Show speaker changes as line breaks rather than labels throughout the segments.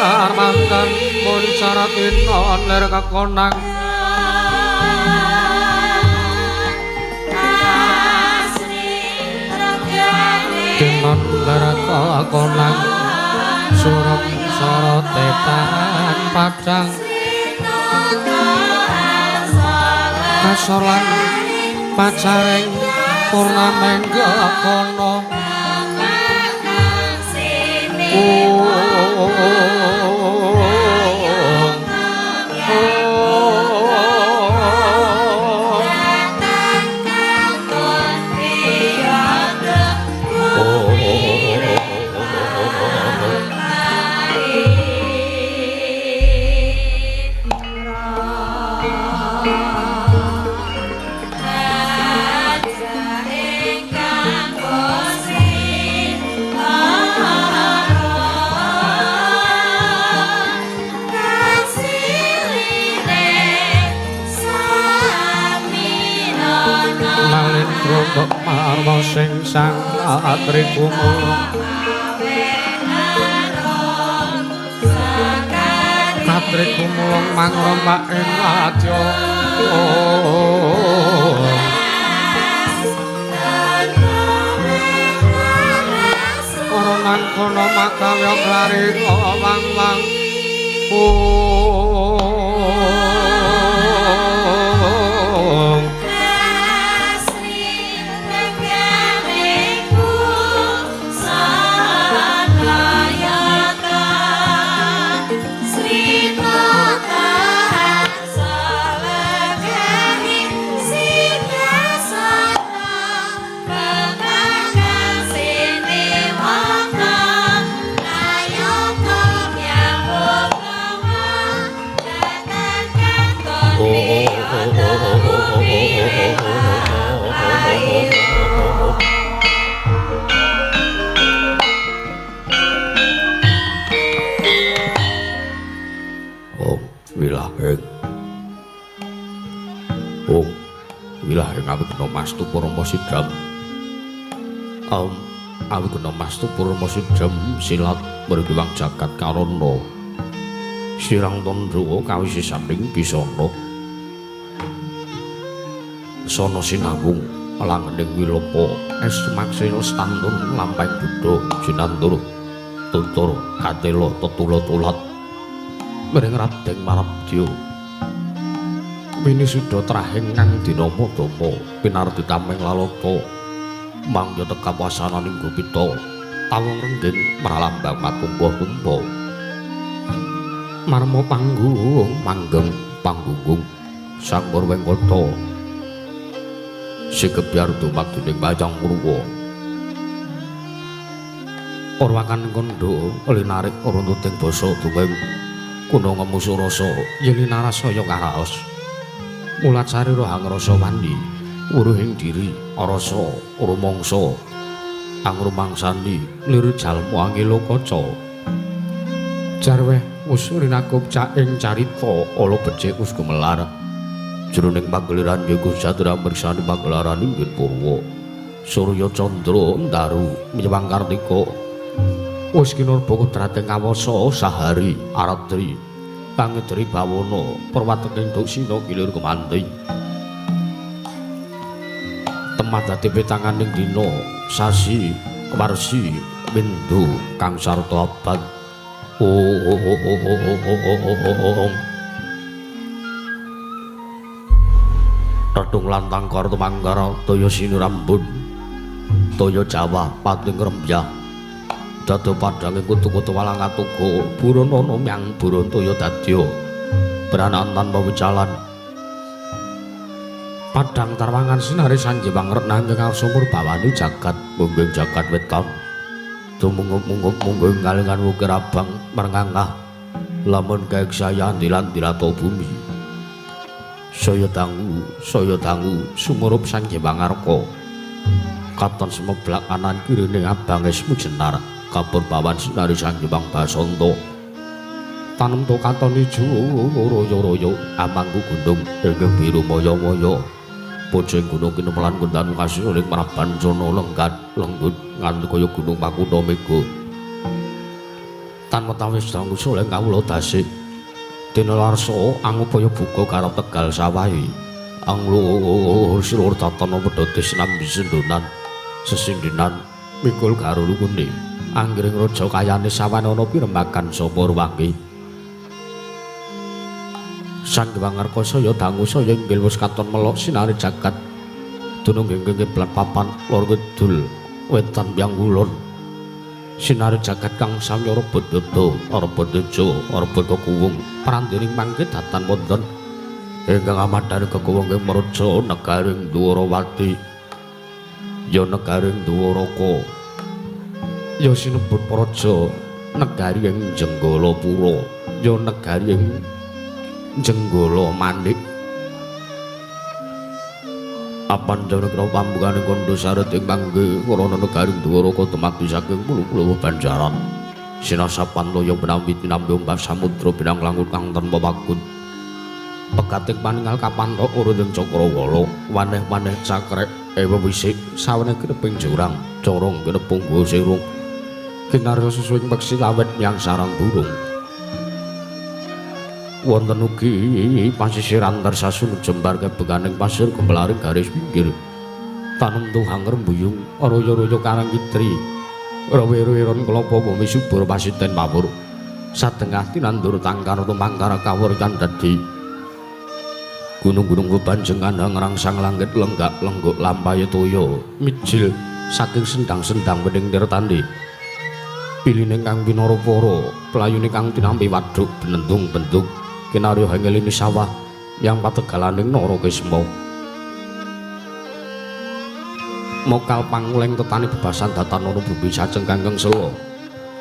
gelar mangkan muncaratina lir kekonang tinon lir kekonang surup sorote tan padang kasolan pacaring purnameng kono. Marma sing sang atri kumulung atri kumulung mangrompak ing wadya. Ora nang kono makawya klari wang-wang.
Om wilaheng awigna mastu parama sidam. Om awigna mastu parama sidam silat mriwang jagat karana. Sirang tandha kawisisaning bisana. Sono sinawung langening wilopa es maksil stantun lampahing buddha jinantur tutur katela tetula tulat mring Raden Marabdya. Winisuda trahing kang dinama dama pinardi tameng lalata mangya tekapasananing gupita tawung rengging pralambang matumpa-tumpa marma panggung manggeng panggunggung sanggur wengkota sikebyar dumaduning wayang purwa orwakan kandha linarik runtuting basa dunging kuna ngemusu rasa yen linarasaya karaos mulacari rohang rasa wani wuruhing diri rasa rumangsa angrumangsani lir jalma angelo kaca jarweh wis rinakup caing carita ala becik wis gumelar jroning pageliran yaiku satria mirsani pagelaran inggih purwa surya candra ndaru menyewang kartika wis kinurba kodrating kawasa sahari aradri kangedri bawana perwateking duksina gilir kemanti temah dadi petanganing dina sasi warsi windu kang sarta abad. Om Tetung lantang kartu manggara toya sinurambun toya Jawa pating rembyah dado padhange kutu-kutu walang atuga buronono myang buron toya dadya branan tanpa wecalan padhang tarwangan sinari sanjewang retnang ngarsa murbawani jagat mungging jagat weton tumungup-mungup mungging kalingan wukir abang merngangah lamun kaeksaya dilan dilata bumi saya dangu sumurup sanjewang arka katon semeblak kanan kirine abang esmu jenar kapur bawan sinari sanjewang basanta tanem to katon ijo royo-royo amangku gunung ingkang biru maya-maya poceng gunung kinemelan kundan kasih ing mraban sono lenggat lenggut nganti kaya gunung Makutha Mega. Tan wetawis dangu soleh kawula dasik. Dene larsa angupaya buka garap Tegal sawahi. Anglur silur tatana pedhote sinambi sendonan sesindinan mikul karo lukune. Anggring raja kayane sawanana pirembagan sapa ruwangi. Sang Hyang Ngarka saya dangu saya inggil wis katon melok sinare jagat. Dunung ingkang kiblat papan lor kidul wetan yang kulon. Sinare jagat kang samya rebut yoda, rebut teja, rebut kekuwung, prandining mangke datan wonten ingkang amadhani kekuwung ing Mraja negaring Dwarawati. Ya negaring Dwaraka. Ya sinebut Praja negari ing Jenggalapura, ya negari ing Jenggala Manik. Apanjana kra pambukane kandha saret ing mangke warana negaring Dwaraka dumadi saking pulo-pulo Banjaran. Sinasapan toya menawi tinampi ombak samudra binang langut kang tanpa pagun. Pegating paningal kapanthok urut ing cakrawala, waneh-waneh cakrek ewa wisik sawene kineping jurang, corong kinepung guwa sirung. Kinarya susuing peksi lawet yang sarang burung. Wonten ugi pasisir antar sasun jembar kebeganing pasir gemelaring garis pinggir. Tanem tuhang rembuyung royo-royo karang kitri. Rawe-raweron kelapa bumi subur pasiten mawur. Satengah tinandur tangkar tumangkar kawur kan dadi. Gunung-gunung bebanjengan ngrangsang langit lenggak lenggok lampahe toya mijil saking sendang-sendang wening tirtandi. Piline kang pinara para, playune kang tinampi waduk benentung-bentuk. Kinarya hangelini sawah yang pategalaning Narakisma. Mokal panguleng tetani bebasan datan ana bumi saceng kangkeng sela.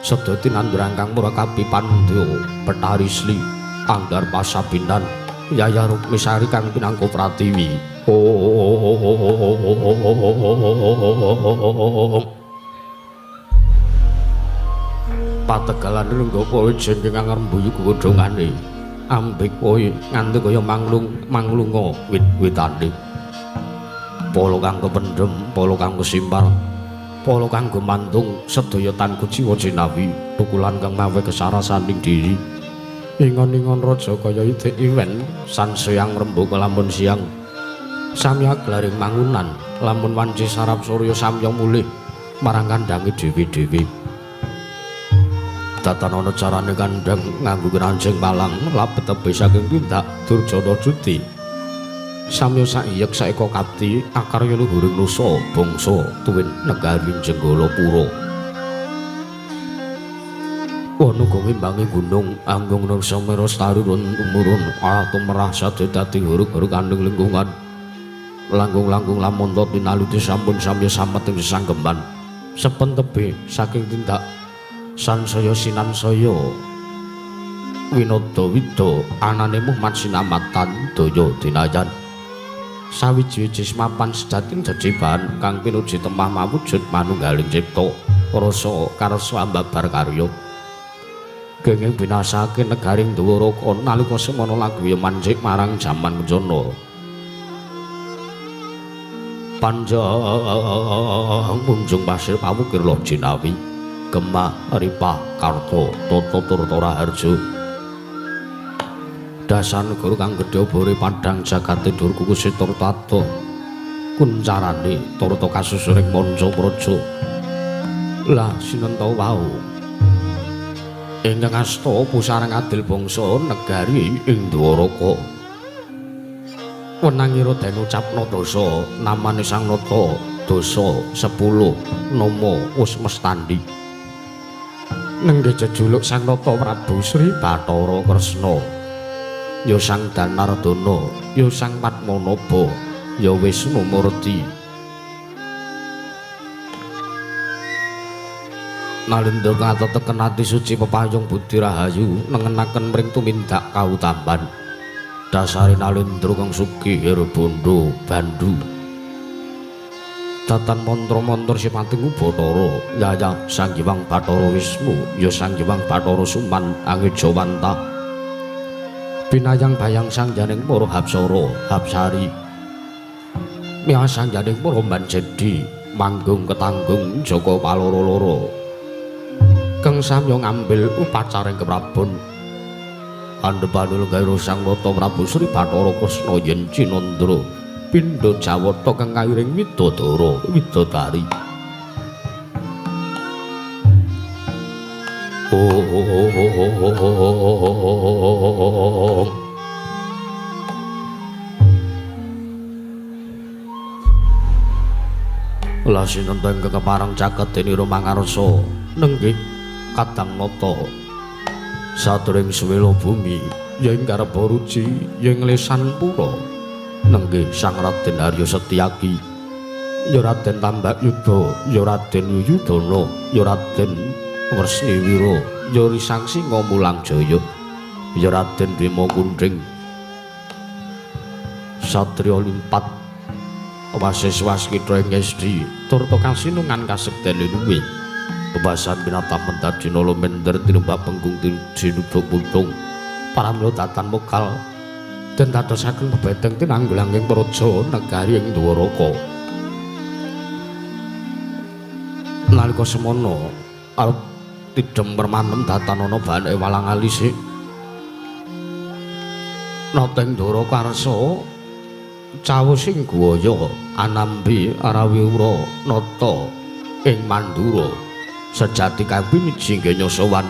Sedaya tinandur kang murakabi pandya Betari Sli Anggar Pasabinan Yaya Rukmisari kang pinangka pratiwi. Pategalan lengga kowe jengking ngrembuyu godhongane. Ambek kowe nganti kaya manglung manglunga wit-witane. Polo kang kependhem, polo kang kesimpar, polo kang gumantung sedaya tan kuciwa jinawi, tukulan kang mawe kesarasaning diri. Ingon-ingon raja kaya itik iwen sansayang rembug lamun siang. Samya glaring mangunan, lamun wanci sarap surya samya mulih marang kandhange dhewe-dhewe. Datan ana carane kandhang nganggo keranjing palang labet tebih saking tindak Durjana Juti. Samya saiyek saeka kapti akarya luhuring nusa bangsa tuwin negari Jenggalapura. Wana ngimbangi gunung anggung nusa merastari run tumurun arah tumerah sade dadi hurug-hurug kandhing lingkungan. Langgung-langgung lamonto tinaluti sampun samya samet ing sesanggeman. Sepen tebih saking tindak sansaya sinansaya winada wida anane Muhammad sinamatan daya dinayan. Sawiji-wiji semapan sejating jejiban kang pinuji temah mawujud manunggaling cipta rasa karsa ambabar karya. Genging binasake negaring Dwaraka nalika semana lagu mancik marang jaman kencana. Panjang munjung pasir pawukir loh jinawi Gemah Ripah Karta Tata Turta Raharja. Dasar negara kang gedhe obore padhang jagate dhuwur kukuse turta ado kuncarane turta kasusuring manca praja. Lah sinenta wau ingkang asta pusarang adil bangsa negari ing Dwaraka. Wenangira den ucapna dasa namane Sang Nata dasa 10 nama wis mestandi. Nenggih jejuluk Sang Nata Prabu Sri Bathara Kresna. Ya Sang Danardana, ya Sang Padmanaba, ya Wisnu Murti. Nalindra kateteken ati suci pepayung budi rahayu nengenaken mring tumindak kautampan. Dasare nalindra kang sugih bondo bandu. Datan mantra-mantra sipating Bathara, Yaya Sang Hyang Bathara Wisnu, ya Sang Hyang Bathara Suman Angejawantah. Binayang bayang sang janing para hapsara, hapsari. Mia sang janing para banjedi, manggung ketanggung jaka paloro-loro. Kang samya ngambil upacara ing keprabon. Andhepanul gawe Sang Nata Prabu Sri Bathara Kresna yen Cinandra pindha jawata kang kairing widodara widodari. Oh. Lah sinten ingkang kepareng caket denira mangarsa nenggih kadang nata sadurung suwela bumi ya ing garba ruci ya ing lesan pura nenggih Sang Raden Arya Setyaki ya Raden Tambak Yuda ya Raden Yuyudana ya Raden Wresniwira ya Risang Singa Mulang Jaya ya Raden Bima Kunding satriya limpat wasiswas kitha ing Esti turta kasinungan kasekten luwih bebasan binatamen dadi mender tinumbak penggung tinuduk puntung paramila datan mokal den dadosaken bebedeng tinanggulanging praja negari ing Dwaraka. Nalika semono arep tidhem permanem datanana baneke walang alisik nata ing Dwaraka arsa cawus ing guwaya anambi arawiwura nata ing Mandura sejati kang piniji nyasowan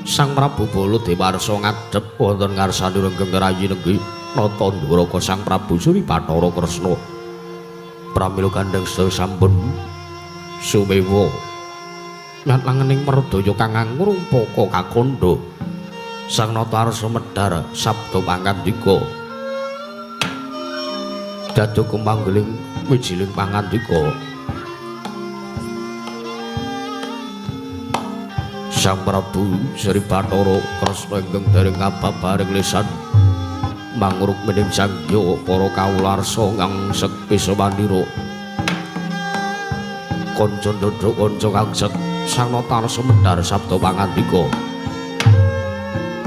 Sang Prabu Baladewarsa ngadhep wonten ngarsane renggeng rayi nenggih nata Ndwaraka Sang Prabu Sri Bathara Kresna. Pramila gandheng sedaya sampun sumewa lan langening merdaya kang ngrumpaka kakandha. Sang Nata arsa medhar sabda pangandika dadu kemanggeling wijiling pangandika. Sang Prabu Sri Bathara Kresna ingkang dereng kababaring lesan mangruk mening sangya para kawularsa ngangsek pisawanira kanca ndhodhok kanca ngangsek. Sang Nata arsa medhar sabda pangandika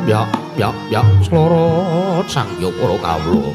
ya ya ya sloro sangya para kawula.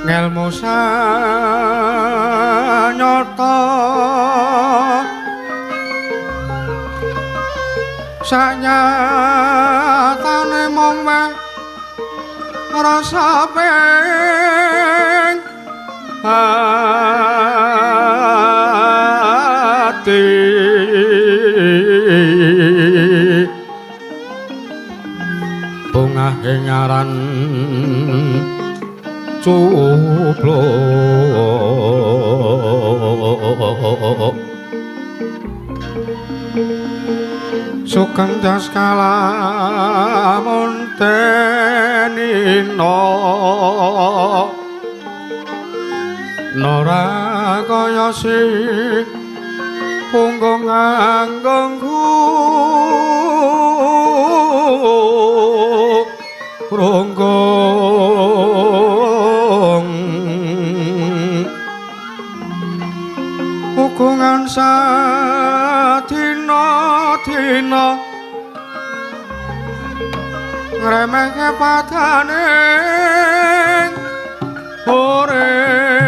Ngelmu sanyata sanyatane mung rasa ping ati bungah ing aran cupluk sugeng das kalamun tenino nora kaya si punggung anggongku ronggung hukungan sadina dina ngremehke padane urip.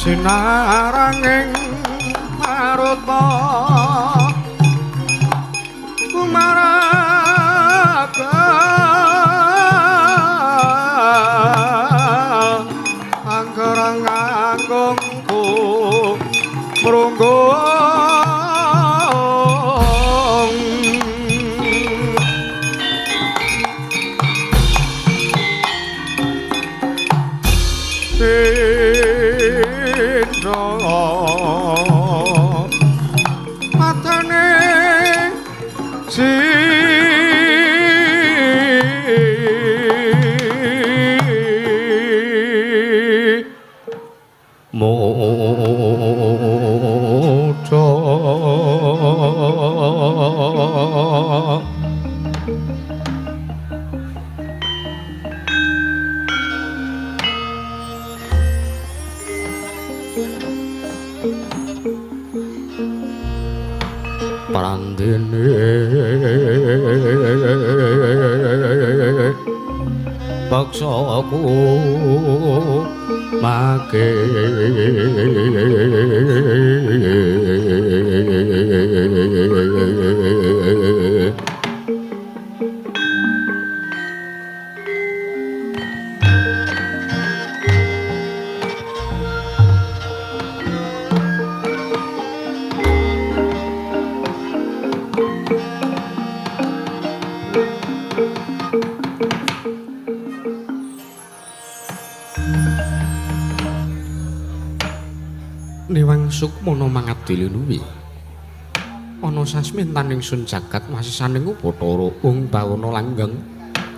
Sinaranging maruta kumaraga angger nganggongku mrunggung matane si mojo Prandene paksaku make Niwang sukmana mangabdi linuwi ana sasmintan ingsun jagat wasisaning Bathara ung bawana langgeng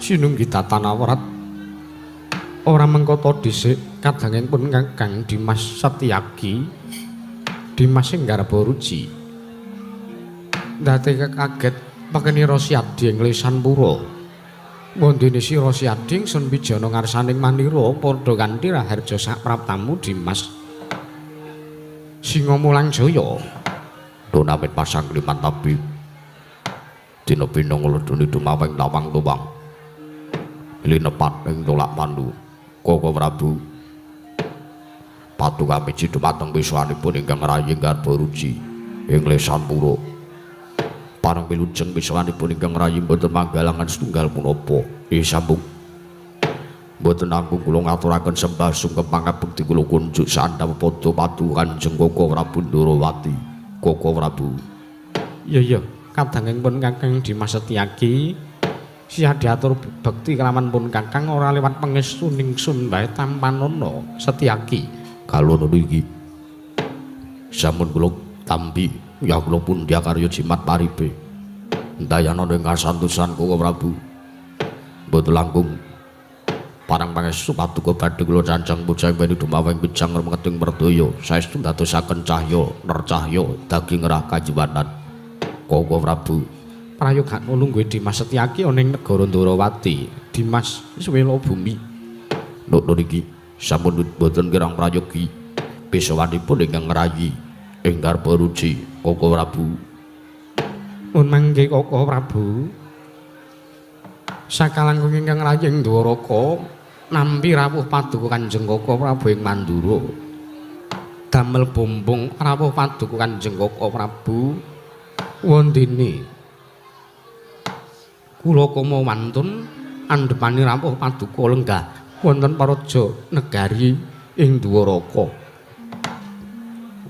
sinunggi tatan awrat ora mengkata dhisik kadanging pun Kakang Dimas Setyaki Dimas sing garba ruji ndate kekaget pekenira Siadi ing lesan pura wondene sira Siadi ingsun wijana ngarsaning manira padha kanthi raharja sapraptamu Dimas. Singa Mulang Jaya.
Donamit pasang liman tapi dina pina ngledune dumaweng lawang tuwang. Linepat ing tolak mandu Koko Prabu. Patu kamiji dumateng wiswanipun ingkang rayi Garbaruci ing lesan pura. Pareng wilujeng wiswanipun ingkang rayi mboten manggalangan setunggal punapa. Sambung. Mboten langkung kula ngaturaken sembah sungkem pangabekti kula kunjuk sandhap padha padu Kanjeng Koko Prabu Ndorowati. Koko Prabu.
Iya iya, kadanging pun Kakang Dimas Setyaki siap diatur bekti kelawan pun Kakang ora lewat pangestu ningsun bae tampanana Setyaki.
Kalono iki sampun kula tampi ya kula pundha karya jimat paripe. Ndayana ing kasantosan Koko Prabu. Mboten langkung parang pangestu paduka badhe kula cancang puja ing dumaweng pijang rumeting merdaya saestu ndadosaken cahya nercahya daging rah kajiwanan Koko Prabu.
Prayoga lungguhe Dimas Setyaki ana ing negara Ndorowati. Dimas wela bumi.
Nuk niki sampun boten kirang prayogi pisawanipun ingkang ngrayi ing Garbaruci Koko Prabu.
Nun mangke Koko Prabu. Sakalangkung ingkang ngrayi ing Dwaraka nampi rawuh paduka Kanjeng Koko Prabu ing Mandura. Damel bombong rawuh paduka Kanjeng Koko Prabu wondene kula kama wantun andhepani rawuh paduka lenggah wonten paraja negari ing Dwaraka.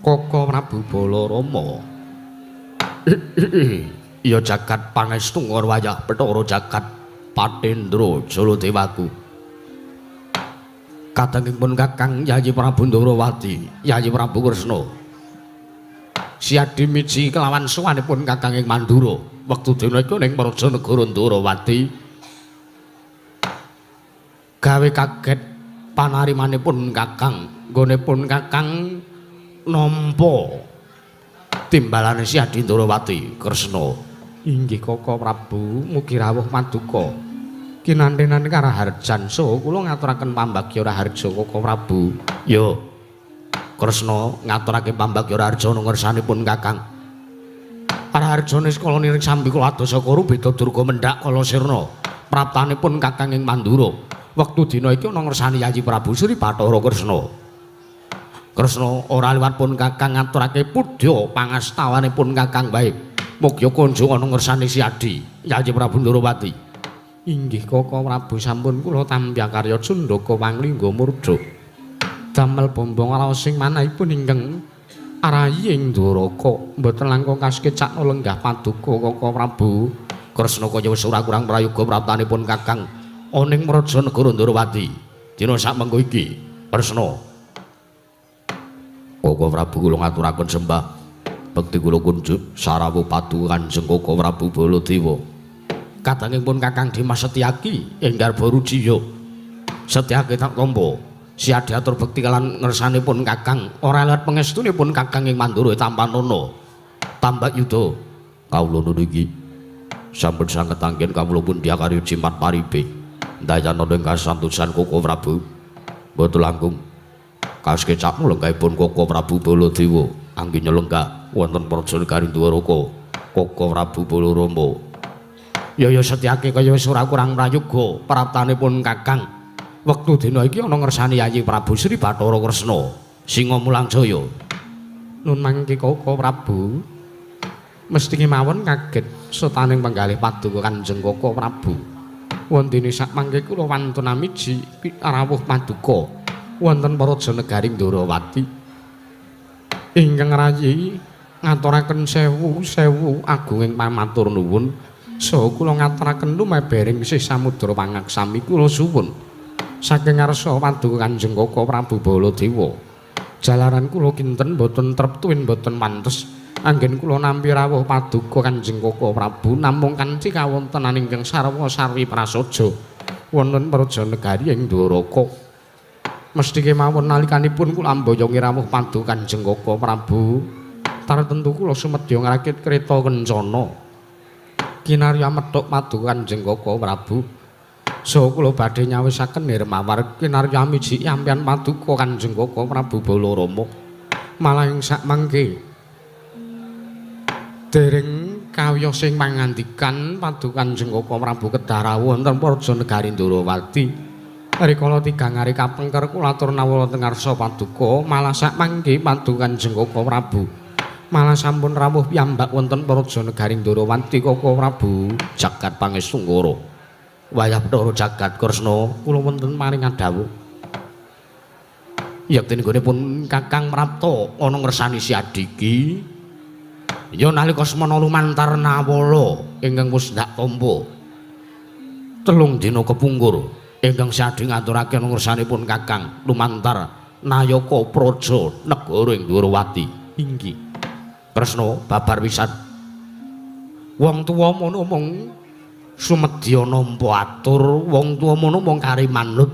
Koko Prabu Balarama.
Ya jagat pangestu wayah Bathara jagat Patendra Jaladewaku. Kadangipun Kakang Yayi Prabu Ndorowati, Yayi Prabu Kresna. Siadi miji kelawan sowanipun Kakang ing Mandura. Wektu dina iku ning praja negara Ndorowati gawe kaget panarimanipun Kakang, nggonipun Kakang nampa timbalane Siadi Ndorowati Kresna.
Inggih Koko Prabu, mugi rawuh paduka. Kinantenan karaharjan saha kula ngaturaken pambagya raharja Koko Prabu.
Yo. Kresna ngaturake pambagya raharja ngersanipun Kakang. Raharjane sekala niring sambi kula adasa kuru beda durga mendhak kala sirna. Praptanipun Kakang ing Mandura. Wektu dina iki ana ngersani Yayi Prabu Sri Bathara Kresna. Kresna ora liwat pun Kakang ngaturake pudya pangastawanipun Kakang bae. Mugi kunjung ana ngersani Siadi Yayi Prabu Ndorowati.
Inggih Koko Prabu, sampun kula tampi karya Cundaka Panglingga Murda. Damel bombong raosing manahipun ingkang arayi ing Dwaraka mboten langkung kasekecakna lenggah paduka Koko Prabu.
Kresna kaya wis ora kurang prayoga praptanipun Kakang ana ing praja negara Ndorowati. Dina sakmengko iki Kresna Koko Prabu kula ngaturaken sembah bekti kula kunjuk sarawuh padu Kanjeng Koko Prabu Baladewa. Kadangipun Kakang Dimas Setyaki ing Garbaruci yo. Setyaki tak tampa siadi atur bekti kalan ngersanipun Kakang ora liwat pangestunipun Kakang ing Mandura tampanana. Tambak yuda kawula niki sampun sanget anggen kawula pun diakarya jimat paripe. Ndayana ing kasantosan Koko Prabu. Mboten langkung kasekecakmu lenggahipun Koko Prabu Baladewa anggene lenggah wonten praja negari Dwaraka. Koko Prabu Balarama.
Ya ya Setyaki kaya wis ora kurang prayoga praptanipun Kakang. Wektu dina iki ana ngersani Yayi Prabu Sri Bathara Kresna Singa Mulang Jaya. Nun mangke Koko Prabu. Mesti kemawon kaget setaning penggalih paduka Kanjeng Koko Prabu. Wondene sak mangke kula wantun amiji rawuh paduka wonten praja negari Ndorowati. Ingkang rayi ngaturaken sewu-sewu agunging pamatur nuwun. Saha kula ngaturaken lumebering sih samudra pangaksami kula suwun saking ngarsa paduka Kanjeng Koko Prabu Baladewa. Jalaran kula kinten boten trep tuwin boten pantes anggen kula nampi rawuh paduka Kanjeng Koko Prabu namung kanthi kawontenan ingkang sarwa sarwi prasaja wonten praja negari ing Dwaraka. Mesthi kemawon nalikanipun kula amboyongi rawuh paduka Kanjeng Koko Prabu tartemtu kula sumedya ngrakit kreta kencana. Kinarya methuk paduka Kanjeng Koko Prabu. Saha kula badhe nyawisaken nirmawar kinarya miji ampian paduka Kanjeng Koko Prabu Balarama. Malah ing sakmangke dereng kawiyos sing pangandikan Paduka Kanjeng Koko Prabu kedah rawuh wonten Praja Negari Ndorowati. Rikala tigang ari kapengker kula atur nawala teng ngarsa paduka, malah sakmangke Paduka Kanjeng Koko Prabu malah sampun rawuh piyambak wonten Praja Negari Ndorowati. Koko Prabu
jagat pangestu ngara. Wayah Bathara jagat Kresna
kula wonten paring dawuh.
Yektine pun Kakang prapta ana ngersani si adiki. Ya nalika semana lumantar nawala ingkang wis ndak tampa 3 dina kepungkur ingkang si adi ngaturake ana ngersanipun Kakang lumantar nayaka praja negara ing Ndorowati.
Inggih.
Kresna babar pisan. Wong tuwa mono mung sumedya nampa atur, wong tuwa mono mung kari manut.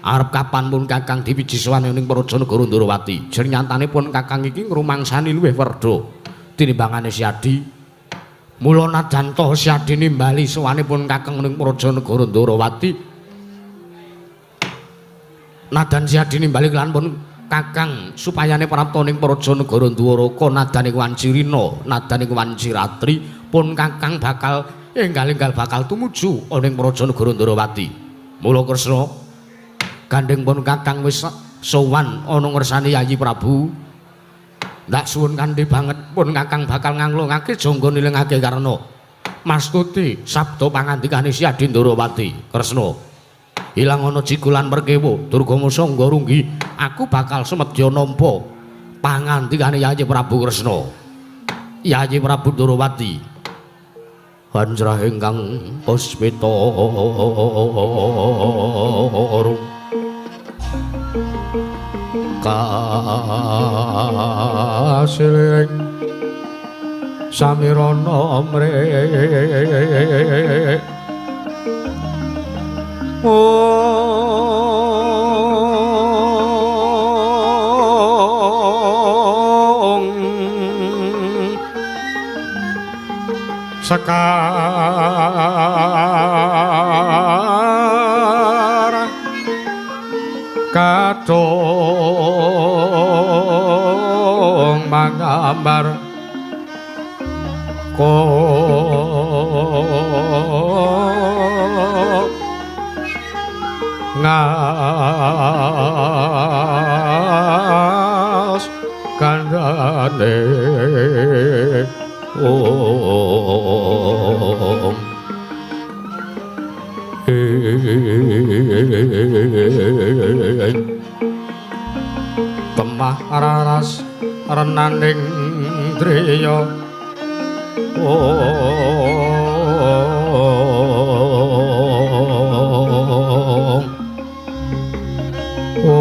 Arep kapan pun Kakang diwiji sowan ning Praja Negara Ndorowati. Jer nyatane pun Kakang iki ngrumangsani luwih werda tinimbangane si Adi. Mula najan ta si Adi nimbali sowanipun Kakang ning Praja Negara Ndorowati, nadan si Adi nimbali kelan pun Kakang supayane prapta ning Praja Negara Ndwaraka nadane wanci rina, nadane wanci ratri, pun Kakang bakal enggal-enggal bakal tumuju ning Praja Negara Ndorowati. Mula Kresna gandeng pun Kakang wis sowan ana ngersane Yayi Prabu. Ndak suwun kanthi banget pun Kakang bakal nganglungake jangga nilingake karna mastuti sabda pangandikane si Adi Ndorowati. Kresna ilang ana jigulan perkewa Durgama sangga runggi, aku bakal semedya nampa pangandikane Yayi Prabu Kresna. Yayi Prabu Ndorowati hanjrah ingkang puspita arum
kasiling samirana mrek ong sekar kadung mangambar kok ngas kandhane om temah raras renaning driya om om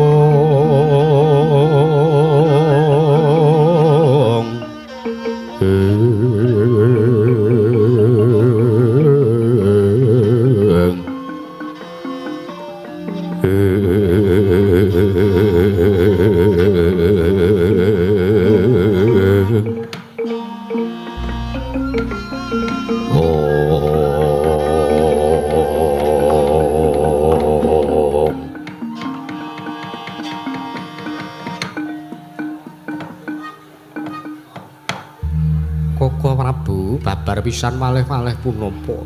Koko Prabu babar pisan malih-malih punapa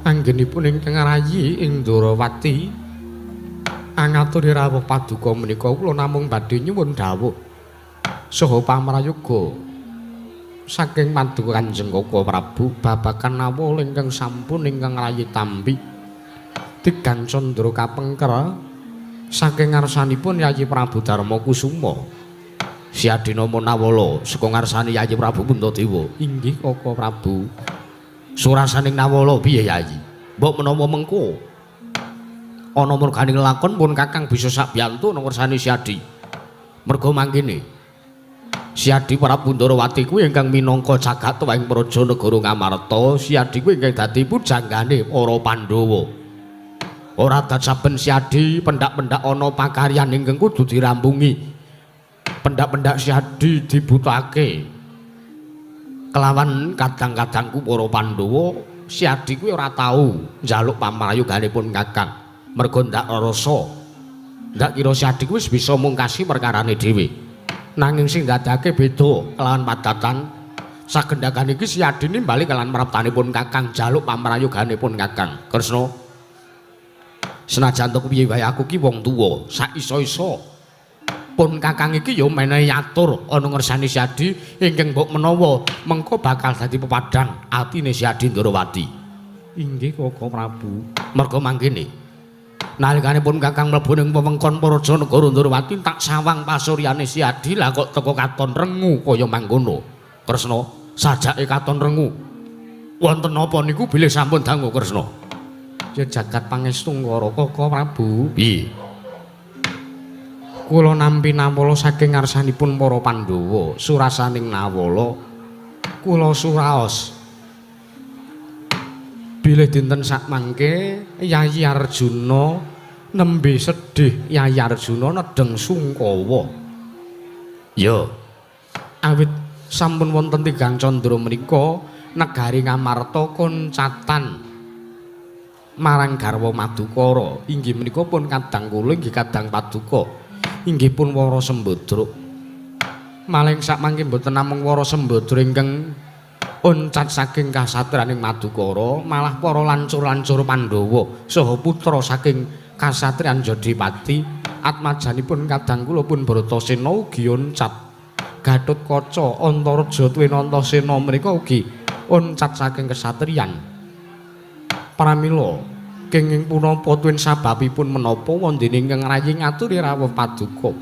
anggenipun ingkang rayi ing Ndorowati angaturi rawuh paduka menika kula namung badhe nyuwun dawuh saha pamrayoga saking paduka Kanjeng Koko Prabu babagan nawala ingkang sampun ingkang rayi tampi tigang candra kapengker saking ngarsanipun Yayi Prabu Darma Kusuma.
Si Adinama Nawala saka ngarsane Yayi Prabu Puntadewa.
Inggih Koko Prabu.
Surasaning Nawala piye Yayi? Mbok menawa mengko ana merganing lakon pun Kakang bisa sakbiyantu nang ngersane Si Adi. Merga mangkene Si Adi Prabu Ndorowati kuwi ingkang minangka jagat tuwing praja negara Ngamarta, Si Adi kuwi ingkang dadi pujanggane para Pandhawa. Ora dad saben Si Adi pendak-pendak ana pakaryan ingkang kudu dirampungi. Pendak-pendak Si Adi dibutake kelawan kadang-kadangku para Pandhawa. Si Adi kuwi ora tau njaluk pamrayoganipun Kakang, merga ndak rasa ndak kira Si Adi kuwi wis bisa mungkasi perkarane dhewe.
Nanging sing dadake beda kelawan padatan sagendhagan iki Siyadi nimbali kelawan praptanipun Kakang jaluk pamrayoganipun Kakang. Kresna, senajan to piye wae aku ki wong tuwa, sak iso-iso pun Kakang iki ya menehi atur ana ngersani Siyadi ingkang mbok menawa mengko bakal dadi pepadang atine Siyadi Ndorowati. Inggih Koko Prabu. Merga mangkene nalikane pun Kakang mlebu ning wewengkon Praja Negara Ndorowati tak sawang pasuryane Siyadi lah kok teka katon rengu kaya mangkono. Kresna, sajake katon rengu. Wonten napa niku bilih sampun dangu Kresna? Ya jagat pangestu ngara Koko Prabu. Piye? Kula nampi nawala saking ngarsanipun para Pandhawa, surasaning nawala kula suraos. Bilih dinten sakmangke Yayi Arjuna nembe sedih, Yayi Arjuna nedheng sungkawa. Ya. Awit sampun wonten tigang candra menika negari Ngamarta koncatan marang garwa Madukara. Inggih menika pun kadang kula inggih kadang paduka. Inggih pun Wara Sembadra. Maling sakmangke mboten namung Wara Sembadra ingkang oncat saking kasatriyaning Madukara, malah para lancur-lancur Pandhawa saha putra saking kasatriyan Jodipati atmajanipun kadang kula pun Bratasena ugi oncat. Gatotkaca, Antareja tuwin Antasena menika ugi oncat saking kesatriyan. Pramila kenging punapa tuwin sababipun menapa wondene ingkang rayi ngaturi rawuh paduka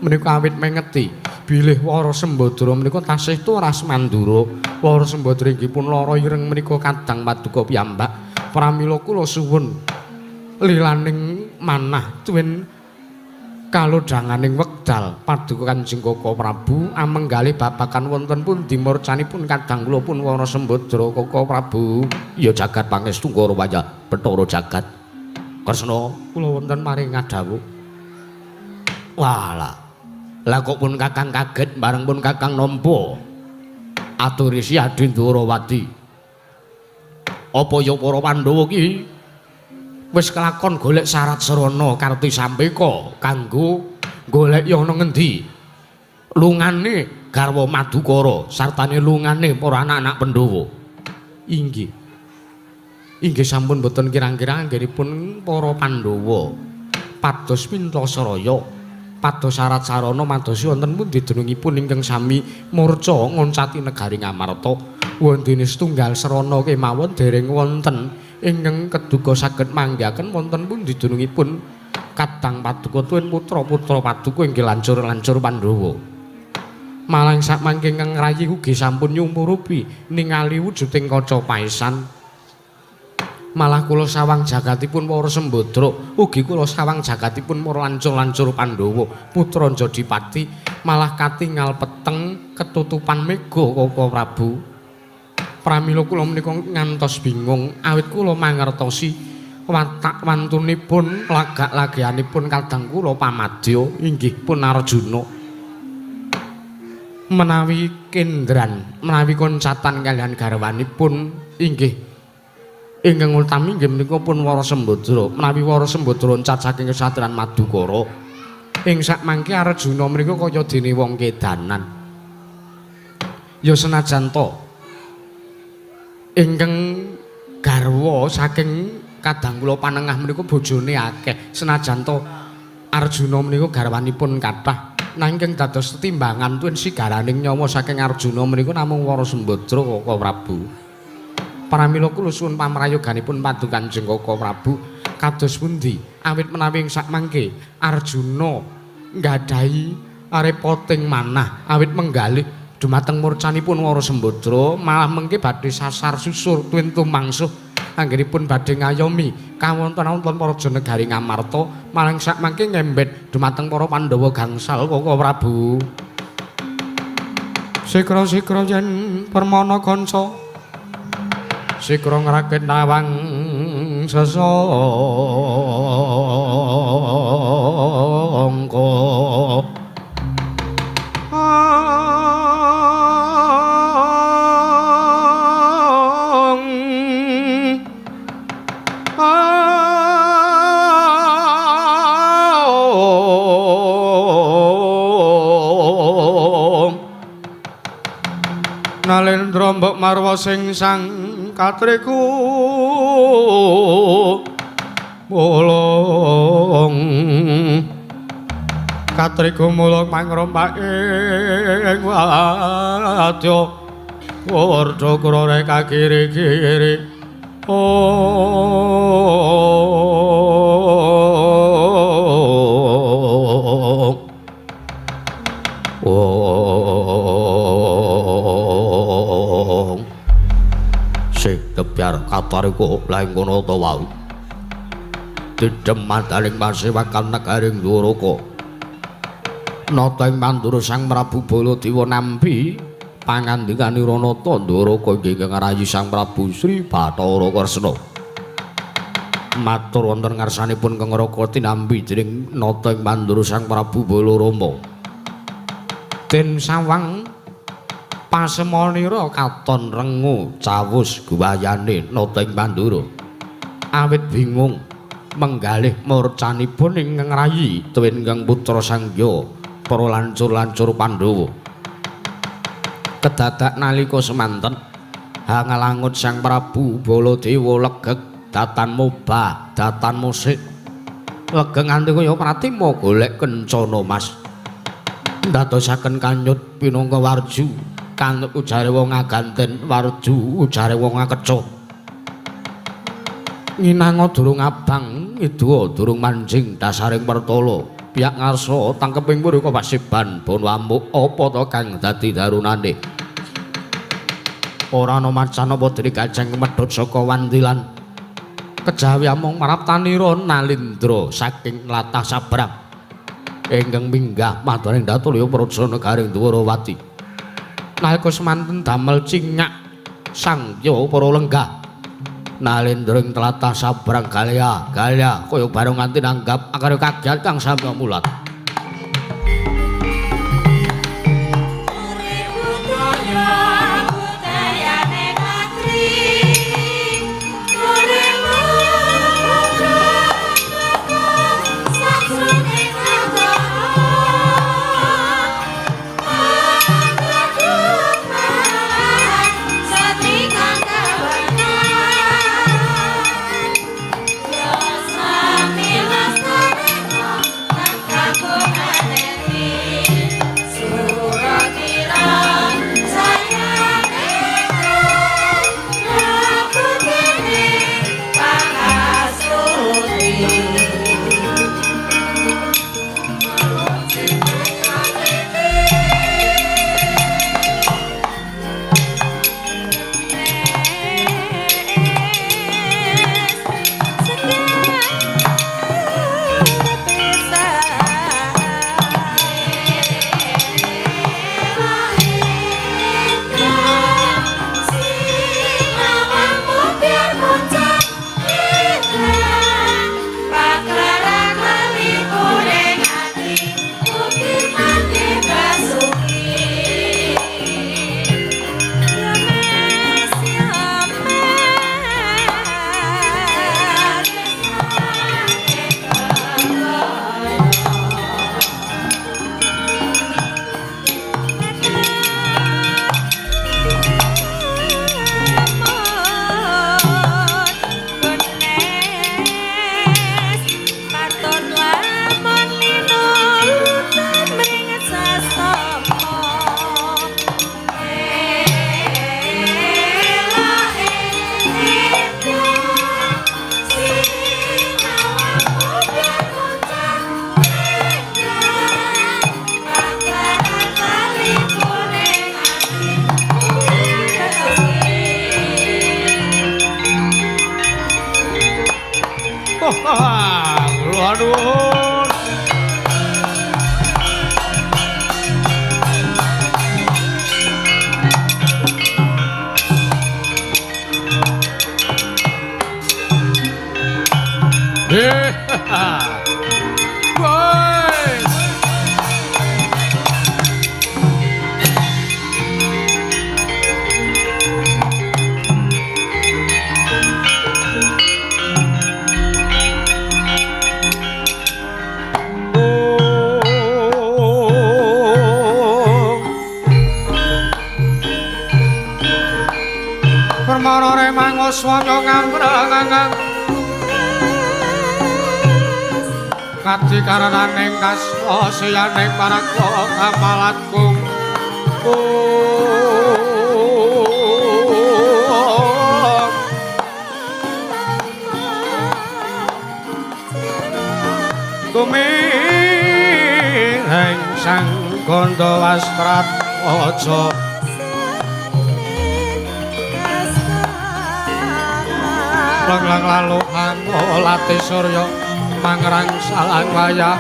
menika awit mengeti bilih Wara Sembadra menika tasih turas mandura. Wara Sembadra inggih pun lara ireng menika kadang paduka piyambak. Pramila kula suwun lilaning manah tuwin kalodhanganing wekdal paduka Kanjeng Koko Prabu amenggalih babagan wonten pundi murcanipun kadang kula pun Wara Sembadra Koko Prabu. Ya jagat pangestu Ngara wayah Bathara jagat. Kresna, kula wonten maring ngadhawuh. Walah. Lah kok pun Kakang kaget bareng pun Kakang nampa aturi Siyadi Ndorowati. Apa ya para Pandhawa ki wis kelakon golek syarat sarana karti sampeka kanggo golek ana ngendi lungane garwa Madukara sartane lungane para anak-anak Pandhawa. Inggih. Inggih sampun boten kirang-kirang anggenipun para Pandhawa pados Pintasaraya pados syarat sarana madosi wonten pundi dunungipun ingkang sami murca ngoncati negari Ngamarta. Wondene setunggal sarana kemawon dereng wonten ingkang keduga saged manggihaken wonten pundi dunungipun kadang paduka tuwin putra-putra paduka inggih lancur-lancur Pandhawa. Malang sakmangke ingkang rayi ugi sampun nyumurupi ningali wujuding kaca paesan. Malah kula sawang jagatipun Wara Sembadra, ugi kula sawang jagatipun para lancur-lancur Pandhawa, putra Jodipati, malah katingal peteng ketutupan mega Koko Prabu. Pramila kula menika ngantos bingung awit kula mangertosi watak wantunipun lagak-lageanipun kadang kula pamadya inggih pun Arjuna. Menawi kendran, menawi koncatan kaliyan garwanipun inggih ingkang utami inggih menika pun Wara Sembadra. Menawi Wara Sembadra oncat saking kesatriyan Madukara, ing sakmangke Arjuna menika kaya dene wong kedanan. Ya senajan to ingkang garwa saking kadang kula panengah menika bojone akeh, senajan to Arjuna menika garwanipun kathah, nanging dados tetimbangan tuwin sigaraning nyawa saking Arjuna menika namung Wara Sembadra Koko Prabu. Pramila kula suwun pamrayoganipun paduka Kanjeng Koko Prabu kados pundi awit menawi ing sakmangke Arjuna nggadahi repoting manah awit menggalih dumateng murcanipun Wara Sembadra, malah mengke badhe sasar susur tuwin tumangsuh anggenipun badhe ngayomi kawonten-wonten praja negari Ngamarta, malah sakmangke ngembet dumateng para Pandhawa gangsal Koko Prabu. Sikra-sikra yen permana kanca sikra ngrakit nawang sesangka. Nalendra mbok marwa sing sang katriku mulung katriku mulung mangrompak ing wadya warda krore kakiri-kiri. Oh,
sing kebyar katariku laing kono ta wau didhem madaling pasewakan negaring Dwaraka. Nata ing Mandura Sang Prabu Baladewa nampi pangandikanira nata Ndoraka inggih ngarayi Sang Prabu Sri Bathara Kresna. Matur wonten ngarsanipun Kang Raka tinampi dening nata ing Mandura Sang Prabu Balarama. Den sawang pasemonira katon rengu cawus guwayane nata ing Mandura. Awit bingung menggalih murcanipun ing ngrayi tuwin ingkang putra Sangya para lancur-lancur Pandhawa. Kedadak nalika semanten hangalangut Sang Prabu Baladewa legeg datan mobah datan musik legeg nganti kaya pratima golek kencana mas ndadosaken kanyut pinangka warju kanut ujare wong aganten warju ujare wong akeca nginanga durung abang idua durung manjing dasaring pertala piyak ngarsa tangkeping mrika pasiban bono amuk apa to kang dadi darunane ora ana macan apa dene gajeng medhot saka wandilan kejawi amung maraptanira Nalindra saking latah sabrang ingkang minggah madhaning Datulya Praja negaring Dwarawati. Nalika semanten damel cingak sangya para lenggah Nalindra ing tlatah sabrang galya galya kaya bareng nganti nanggap akare kagiat kang samya mulat.
Sami lestari.
Permana remang swanya ngambrang kadi karenaning kasma siyaning paraga kamalat kung tumireng sang gandha wastrat aja lang lalu angolati surya mangrang salang wayah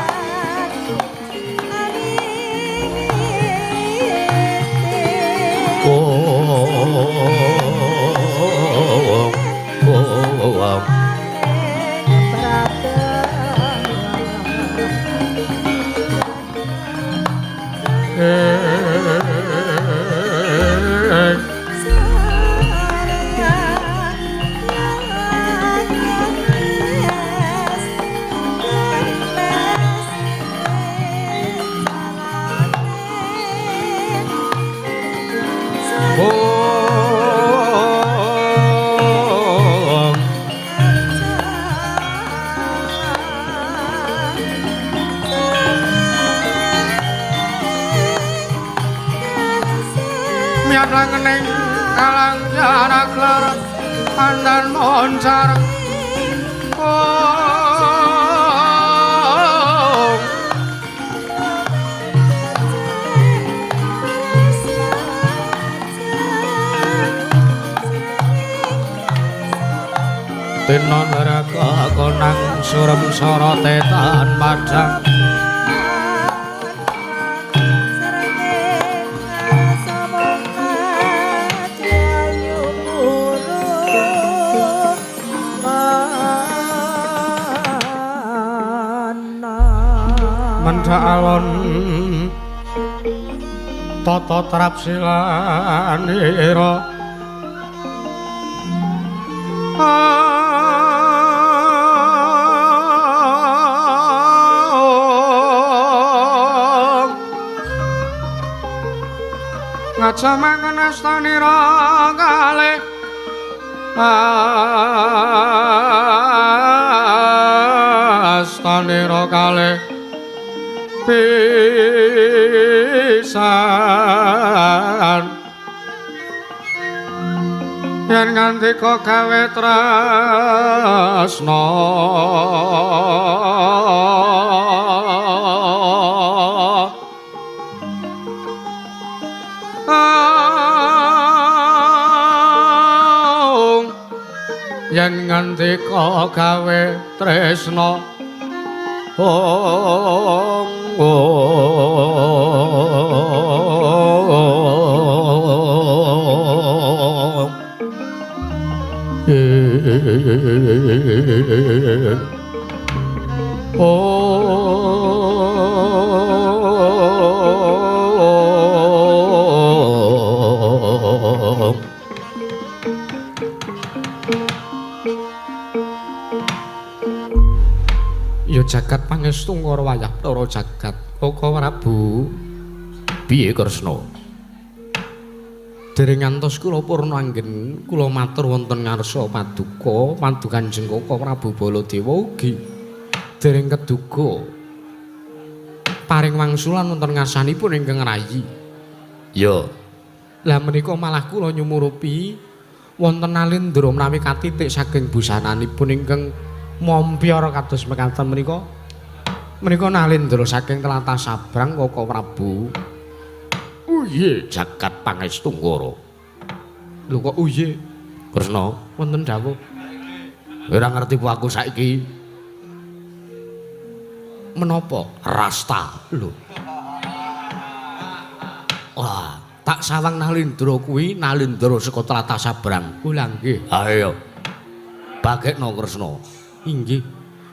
Langening kalang jarak lar pandan moncar Tena neraka konang surem sorote tan padhang mendha alon tata trapsilanira ngaca mangan astanira kalih astanira kalih pisan yen ngandika gawe tresna yen ngandika gawe tresna Ya jagat pangestu ngara wayah Bathara jagat Kaka Prabu.
Piye Kresna?
Dereng ngantos kula purna anggen kula matur wonten ngarsa paduka padu Kanjeng Kaka Prabu Baladewa ugi dereng keduga paring wangsulan wonten ngarsanipun ingkang rayi.
Ya.
Lah menika malah kula nyumurupi wonten nalindra menawi katitik saking busananipun ingkang mompyor kados mekaten menika. Menika nalindra saking tlatah Sabrang Kaka Prabu.
Uye jagat pangestu ngara.
Lho kok uye?
Kresna
wonten dawuh.
Ora ngerti po aku saiki.
Menapa?
Rasta.
Lho. Wah, tak sawang nalindra kuwi nalindra saka tlatah Sabrang. Kula nggih.
Ayo. Bagekno Kresna.
Inggih.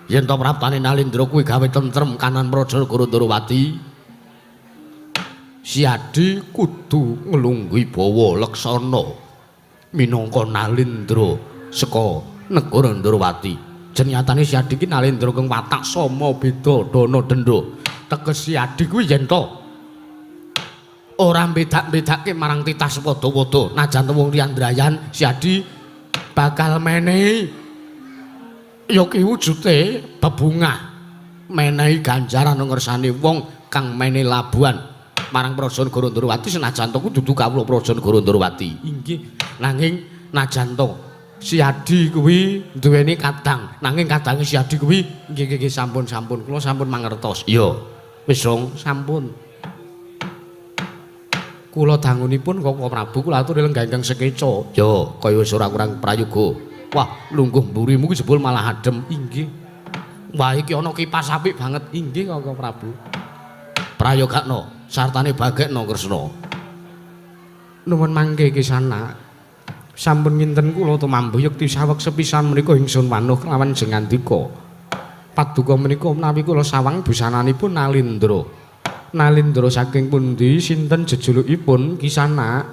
Yen to praptane Nalindra kuwi gawe tentrem kanan Praja Negara Ndrawati. Siadi kudu nglungguhi bawa leksana minangka Nalindra saka negara Ndrawati. Jenyatane Siadi ki Nalindra kang watak sama beda dana denda. Teges Siadi kuwi yen to
Ora mbedak-bedake marang titah sepadha-padha. Najan wong liyan drayan Siadi bakal menehi ya ki wujude bebungah, menehi ganjaran ngersane wong kang menehi labuhan marang Praja Negara Ndorowati senajan to dudu kawula Praja Negara Ndorowati. Inggih. Nanging najan to Siadi kuwi duweni kadang, nanging kadange Siadi kuwi nggih nggih sampun-sampun kula sampun mangertos. Iya, wis dong sampun. Kula dangunipun Koko Prabu kula aturi lenggah ingkang sekeca. Yo, kaya wis ora kurang prayoga. Wah, lungguh mburimu ki jebul malah adem. Inggih. Wah, iki ana kipas apik banget. Inggih Koko Prabu. Prayogakno, sartane bagekno Kresna. Nuwun mangke kisana. Sampun nginten kula tumambuh yekti saweg sepisan menika ingsun wanuh kelawan jengandika. Paduka menika menawi kula sawang busananipun Nalindra. Nalindra saking pundi sinten jejulukipun kisana?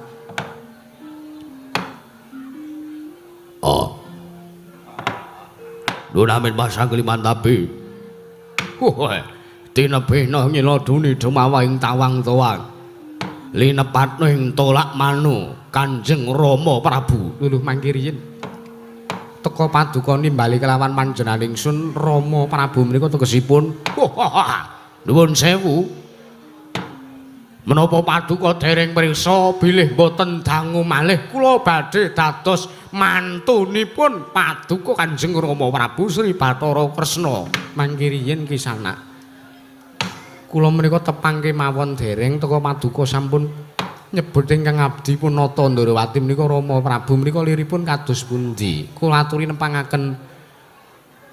Oh. Nunamin pasang klimantabi. Wah, tinebihna ngiladuni dumawa ing tawang towang. Linepatno ing tolak manu Kanjeng Rama Prabu.
Luluh mangke riyin. Teka paduka nimbali kelawan panjenengan ingsun Rama Prabu menika tegesipun.
Nuwun sewu. Menapa paduka dereng priksa bilih boten dangu malih kula badhe dados mantunipun paduka Kanjeng Rama Prabu Sri Bathara Kresna.
Mangke riyin kisana. Kula menika tepang kemawon dereng teka paduka sampun nyebut ingkang abdi punata Ndorowati menika Rama Prabu menika liripun kados pundi? Kula aturi nepangaken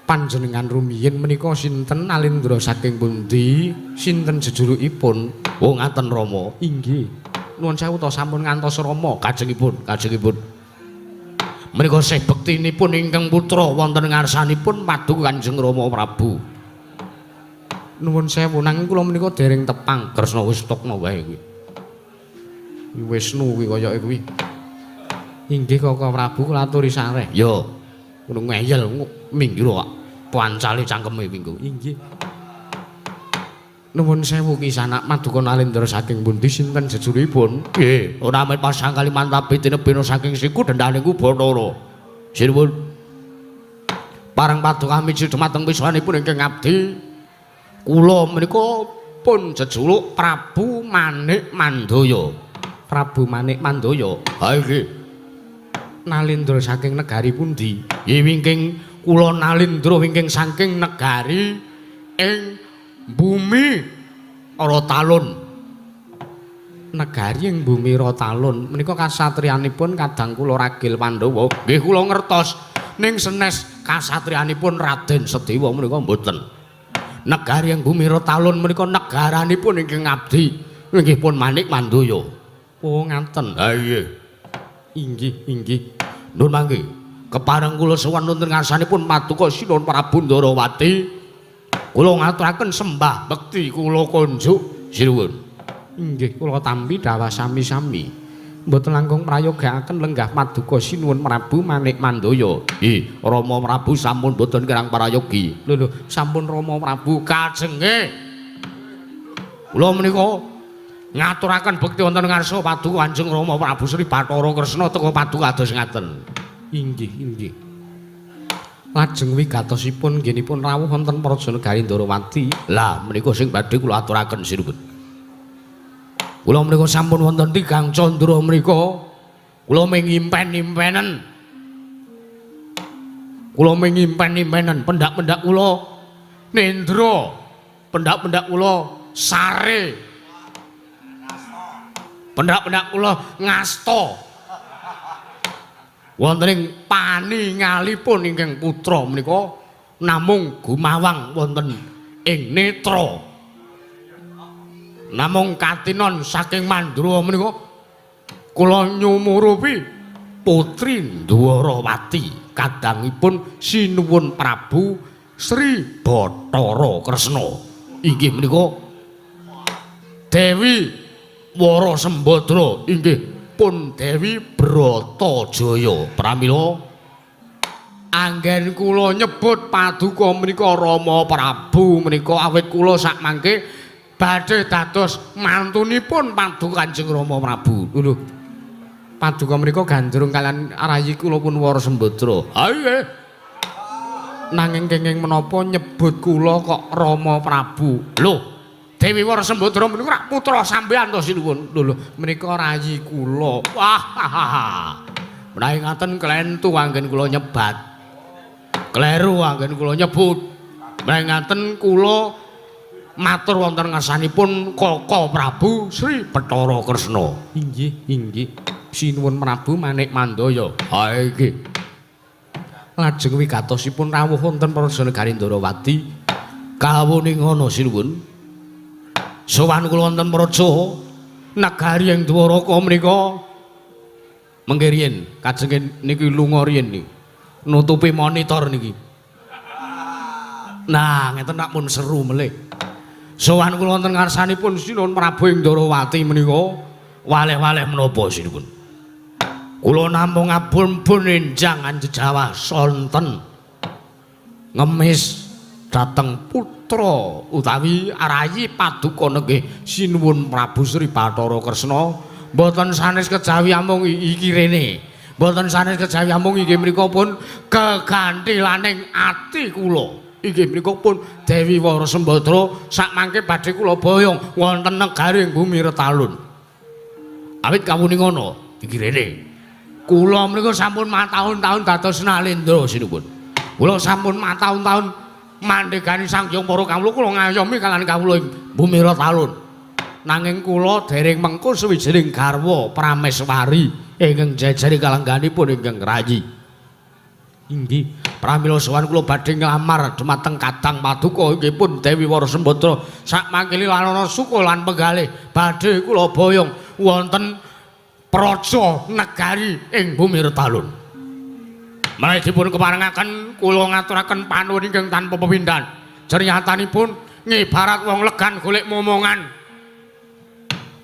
panjenengan rumiyin menika sinten Nalindra saking pundi? Sinten jejulukipun?
Oh ngaten Rama.
Inggih. Nuwun sewu to sampun ngantos Rama.
Kajengipun, kajengipun. Menika sih bektinipun ingkang putra wonten ngarsanipun paduka Kanjeng Rama Prabu.
Nuwun sewu nanging kula menika dereng tepang.
Kresna wis tokno wae kuwi.
Wisnu kuwi kayake kuwi. Inggih Koko Prabu kula aturi sareh.
Ya. Ngono ngeyel minggir kok. Pancale cangkeme minggu.
Inggih. Nuwun sewu kisana maduka Nalindra saking pundi sinten jejulipun?
Nggih, ora met pasang kalimantabi tinebina saking siku dendane ku Bathara. Sinuwun. Parang paduka miji dumateng pisanipun ingkang abdi kula menika pun jejuluk Prabu Manik Mandaya.
Prabu Manik Mandaya.
Ha nggih.
Nalindra saking negari pundi?
Nggih wingking kula Nalindra wingking saking negari ing bumi Rotalun.
Negari ing bumi Rotalun menika kasatriyanipun kadang kula ragil Pandhawa.
Nggih kula ngertos ning senes kasatriyanipun Raden Sedewa menika mboten. Negari ing bumi Rotalun menika negaranipun ingkang abdi inggih pun Manik Mandaya.
Oh ngaten.
Ha nggih.
Inggih, inggih.
Nun mangke kepareng kula sowan wonten ngarsanipun paduka Sinuwun Prabu Ndorowati. Kula ngaturaken sembah bekti kula kunjuk sinuwun.
Inggih kula tampi dhawah sami-sami. Mboten langkung prayogaaken lenggah paduka Sinuwun Prabu Manik Mandaya.
Nggih, Rama Prabu sampun mboten kirang parayogi.
Lho lho, sampun Rama Prabu
kajenge. Kula menika ngaturaken bekti wonten ngarsa paduka Kanjeng Rama Prabu Sri Bathara Kresna teka paduka kados ngaten.
Inggih, inggih. Lajeng wigatosipun nggenipun rawuh wonten Praja Negari Ndorowati.
Lah menika sing badhe kula aturaken sinuwun. Kula menika sampun wonten tigang candra menika. Kula mingimpen-impenen. Kula mingimpen-impenen pendak-pendak kula nendra, pendak-pendak kula sare. Pendak-pendak kula ngasta. Wonten ing paningalipun ingkang putra menika namung gumawang wonten ing netra. Namung katinon saking Mandura menika kula nyumurupi Putri Ndwarawati kadangipun Sinuwun Prabu Sri Bathara Kresna. Inggih menika Dewi Wara Sembadra inggih pun Dewi Bratajaya. Pramila anggen kula nyebut paduka menika Rama Prabu menika awit kula sakmangke
Badhe dados mantunipun Paduka Kanjeng Rama Prabu. Lho, Paduka menika gandrung kalian rayi kula pun Wara Sembadra. Ha nggih. Nanging kenging menapa nyebut kula kok Rama Prabu? Lho, Dewi Wara Sembadra menika rak putra sampeyan to sinuwun. Lho lho, menika rayi kula. Wah. Menawi ngaten klentu anggen kula nyebat. Kleru anggen kula nyebut. Menawi ngaten kula matur wonten ngarsanipun Koko Prabu Sri Bathara Kresna. Inggih, inggih. Sinuwun Prabu Manik Mandaya. Ha iki. Lajeng wigatosipun rawuh wonten Praja Negari Ndorowati. Kawuning ana sinuwun. Sowan kula wonten praja negari ing Dwaraka menika. Mengke riyin kajenge niki lunga riyin niki. Nutupi monitor niki. Nah, ngeten nak pun seru melih. Sowan kula wonten ngarsanipun Sinuwun Prabu ing Ndorowati menika waleh-waleh menapa sinuwun. Kula namung abun-bun enjang anjejawah sonten ngemis dhateng putra utawi rayi paduka nenggih Sinuwun Prabu Sri Bathara Kresna. Mboten sanes kejawi amung iki rene. Mboten sanes kejawi amung inggih menika pun keganthilaning ati kula. Inggih menika pun Dewi Wara Sembadra sakmangke badhe kula boyong wonten negari ing bumi Retalun. Awit kawuning ana iki rene. Kula menika sampun mataun-taun dados nalendra sinuwun. Kula sampun mataun-taun mandhegani Sang Hyang Para Kawula kula ngayomi kaliyan kawula ing bumi Retalun. Nanging kula dereng mengko sawijining garwa prameswari ingkang jejeri kalengganipun ingkang rayi. Inggih, pramila sowan kula badhe nglamar dumateng Kadang Paduka inggih pun Dewi Wara Sembadra sakmangke lanana suka lan penggalih badhe kula boyong wonten praja negari ing bumi Retalun. Menawi dipun keparengaken kula ngaturaken panuwun ingkang tanpa pepindhan. Jernyatanipun ngibarat wong legan golek momongan.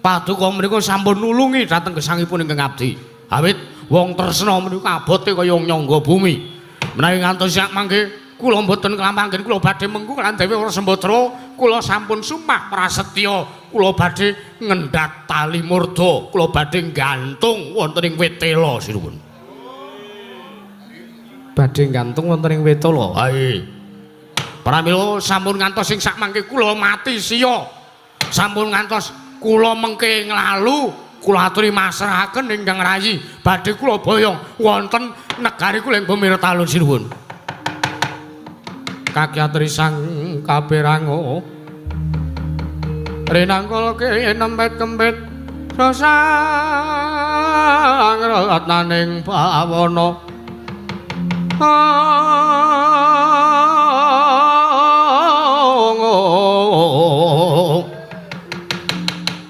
Paduka menika sampun nulungi dhateng gesangipun ingkang abdi. Awit wong tresna menika abote kaya nyangga bumi. Menawi ngantos sak mangke kula mboten kelampanggen kula badhe mengku lan Dewi Wara Sembadra kula sampun sumpah prasetya kula badhe ngendhat tali murda kula badhe gantung wonten ing wit tela sinuwun. Badhe gantung wonten ing wit tela. Ha nggih. Pramila sampun ngantos sing sak mangke kula mati siya. Sampun ngantos kula mengke nglalu kula aturi masrahaken ingkang rayi badhe kula boyong wonten negari kula ing bumi Retalun sinuwun. Kakyatri sang kaperango rinangkala kinempet kempit rasa ngratnaning bawana.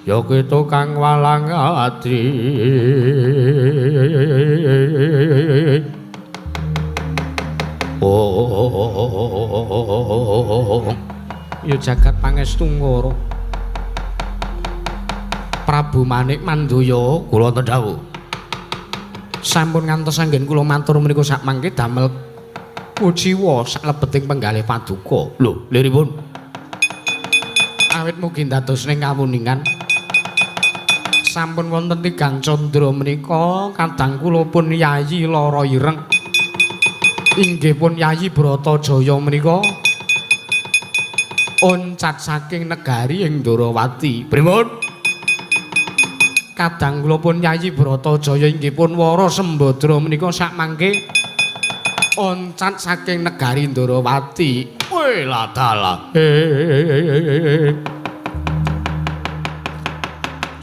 Ya kuwi tukang walang ati. Oh, ya jagat pangestu ngoro. Prabu Manik Mandaya kula wonten dawuh. Sampun ngantos anggen kula matur menika sakmangke damel kuciwa saklebeting penggalih paduka. Lho, liripun. Awit mugi dados ning kawuningan. Sampun wonten tigang candra menika kadang kula pun Yayi Lara Ireng. Inggih pun Yayi Bratajaya menika oncat saking negari ing Ndorowati. Pripun? Kadang kula pun Yayi Bratajaya inggih pun Wara Sembadra menika sakmangke oncat saking negari Ndorowati. Weh ladalah.